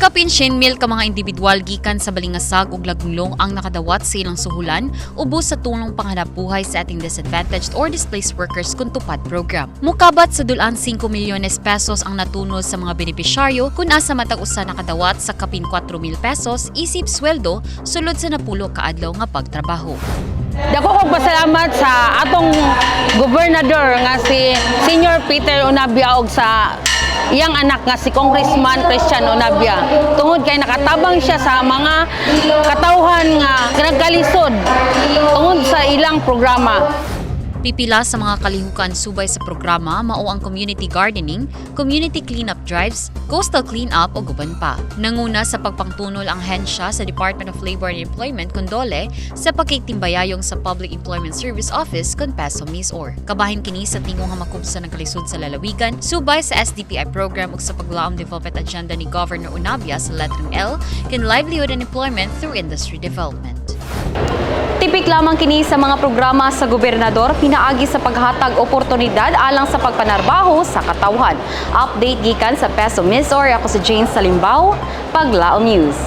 Kapin 100,000 ka mga individual gikan sa Balingasag ug Lagonglong ang nakadawat sa ilang suhulan ubos sa tulong panghanap buhay sa ating Disadvantaged or Displaced Workers kun TUPAD program. Mukabat sa dul-an 5 milyones pesos ang natunol sa mga benepisyaryo kun asa matag usa nakadawat sa kapin 4,000 pesos isip sweldo sulod sa 10 ka adlaw nga pagtrabaho. Dako kong pasalamat sa atong gobernador nga si Senior Peter Unabia og sa iyang anak nga si Congressman Christian Unabia tungod kay nakatabang siya sa mga katawhan nga nagkalisod tungod sa ilang programa. Pipila sa mga kalihukan subay sa programa mao ang community gardening, community cleanup drives, coastal cleanup ug uban pa. Nanguna sa pagpangtunol ang hensya sa Department of Labor and Employment kun DOLE sa pakigtimbayayong sa Public Employment Service Office kun PESO MisOr. Kabahin kini sa tingong nga makubsa ng kalisod sa lalawigan subay sa SDPI program ug sa Paglaom Development Agenda ni Governor Unabia sa letrang L ken Livelihood and Employment through Industry Development. Tipik lamang kini sa mga programa sa gobernador pinaagi sa paghatag oportunidad alang sa pagpanarbaho sa katawhan. Update gikan sa PESO MisOr, ako si Jane Salimbao, Paglaom News.